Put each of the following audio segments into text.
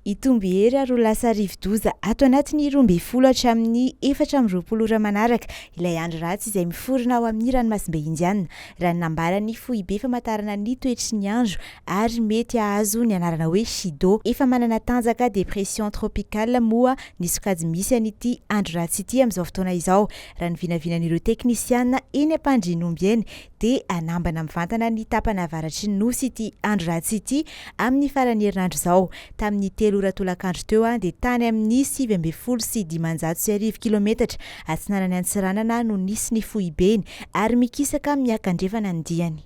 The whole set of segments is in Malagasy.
Hitombo hery ary ho lasa rivodoza ato anatin'ny 12 hatramin'ny 24 ora manaraka ilay andro ratsy izay miforona ao amin'ny ranomasimbe Indiana, raha ny nambaran'ny foibe famantarana ny toetry ny andro ary mety hahazo ny anarana hoe Chido. Efa manana tanjaka dépression tropicale moa ny sokajy misy an'ity andro ratsy ity amin'izao fotoana izao, raha ny vinavinan'ireo teknisiana eny Ampandrianomby eny dia hanambana mivantana ny tapany avaratry ny Nosy ity andro ratsy ity amin'ny faran'ny herinandro izao. Tamin'ny telo ora tolakandro teo dia tany amin'ny 1519 kilometatra atsinanan'i Antsiranana no nisy ny foibeny ary mikisaka miakandrefana ny diany.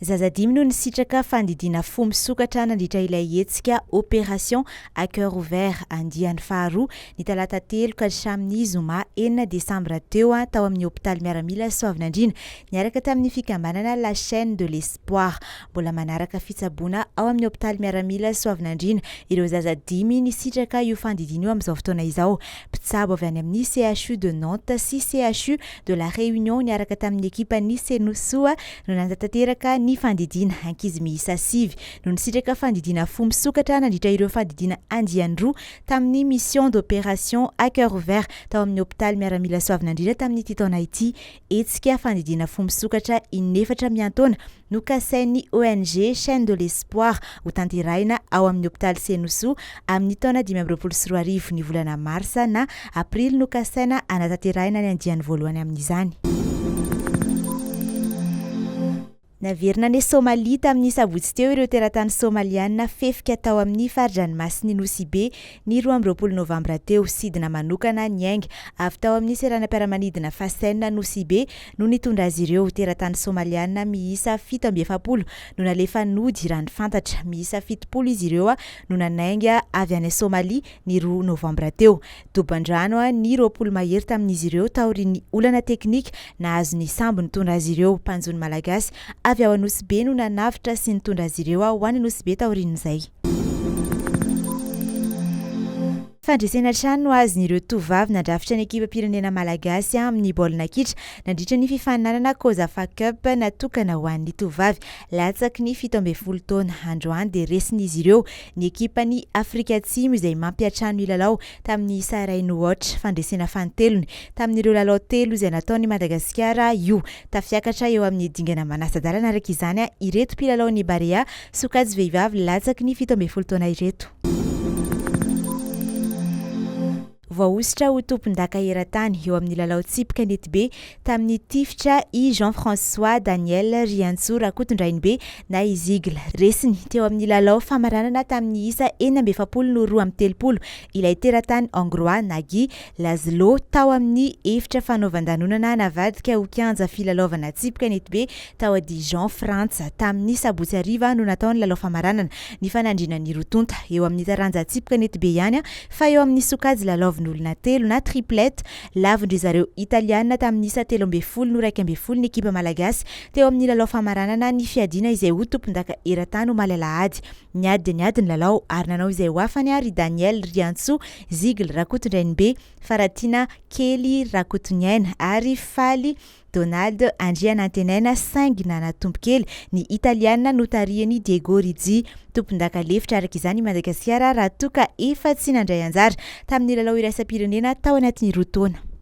Zaza dimy no nisitraka fandidiana fo misokatra nandritra ilay hetsika Opération à cœur ouvert andiany faharoa ny talata telo ka hatramin'ny zoma enina desambra teo tao amin'ny hopitaly miaramila Soavinandriana niaraka tamin'ny fikambanana La Chaîne de l'Espoir. Mbola manaraka fitsaboana ao amin'ny hopitaly miaramila Soavinandriana ireo zaza dimy nisitraka io fandidiana io amin'izao fotoana izao. Mpitsabo avy any amin'ny CHU de Nantes sy CHU de la Réunion niaraka tamin'ny ekipan'ny Senosoa no nanatanteraka ny fandidiana. Ankizy miisa sivy no nisitraka fandidiana fo misokatra nandritra ireo fandidiana andiany roa tamin'ny Mission d'opération à cœur ouvert tao amin'ny hopitaly miaramila Soavinandriana tamin'ity taona ity. Hetsika fandidiana fo misokatra in'efatra miantaona nokasain'ny ONG Chaîne de l'Espoir hotanterahina ao amin'ny hopitaly Senosoa amin'ny taona 2025. Ny volana marsa na aprily no kasaina hanatanterahina ny andiany voalohany amin'izany. Naverina any Somalia tamin'ny sabotsy teo ireo teratany Somaliana fefika tao amin'ny fari-dranomasin'i Nosy Be ny 22 novambra teo. Sidina manokana niainga avy tao amin'ny seranam-piaramanidina Fascène Nosy Be no nitondra azy ireo. Teratany Somaliana miisa 47 no nalefa nody raha ny fantatra. Miisa 70 izy ireo no nanainga avy any Somalia ny roa novambra teo. Doban-drano ny 20 mahery tamin'izy ireo taorian'ny olana teknika nahazo ny sambo nitondra azy ireo. Mpanjono malagasy avy ao Anosibe no nanavotra sy nitondra azy ireo ho any Anosibe taorian'izay. Fandresena hatrany no azon'ireo tovovavy nandrafitra ny ekipam-pirenena malagasy amin'ny baolina kitra nandritra ny fifaninanana Cosafa Cup natokana ho an'ny tovovavy latsaky ny 17 taona. Androany dia resin'izy ireo ny ekipan'i Afrika Atsimo izay mampiantrano ny lalao tamin'ny isa iray no aotra. Fandresena fanintelony tamin'ireo lalao telo izay nataon'i Madagasikara io. Tafiakatra eo amin'ny dingana manasa-dalana araka izany ireto mpilalaon'ny Barea sokajy vehivavy latsaky ny 17 taona ireto. Voahosotra ho tompondaka eran-tany eo amin'ny lalao tsipy kanetibe tamin'ny tifitra i Jean François Daniel Riantsoa Rakotondrainibe na i Zigle. Resiny teo amin'ny lalao famaranana tamin'ny isa 46 no 32 ilay teratany Hongroà Nagy Laszlo tao amin'ny efitra fanaovan-danonana navadika ho kianja filalaovana tsipy kanetibe Tao Dijon, Frantsa, tamin'ny sabotsy hariva no natao ny lalao famaranana nifanandrinan'ny roa tonta. Eo amin'ny taranja tsipy kanetibe ihany fa eo amin'ny sokajy lalaovin'olona telo na triplette, lavon-dry zareo Italiana tamin'ny isa 13 no 11 ny ekipa malagasy teo amin'ny lalao famaranana ny fiadiana izay ho tompondaka eran-tany omaly alahady. Niady dia niady ny lalao ary nanao izay ho afany ary i Daniel Riantsoa, Zigle Rakotondrainibe, Faratiana Kely Rakotoniaina ary Faly Donald Andrianantenaina saingy nanatombo kely ny Italiana notarihan'i Diego Rizzi. Tompondaka lefitra araka izany i Madagasikara raha toa ka efa tsy nandray anjara tamin'ny lalao iraisam-pirenena tao anatin'ny roa taona.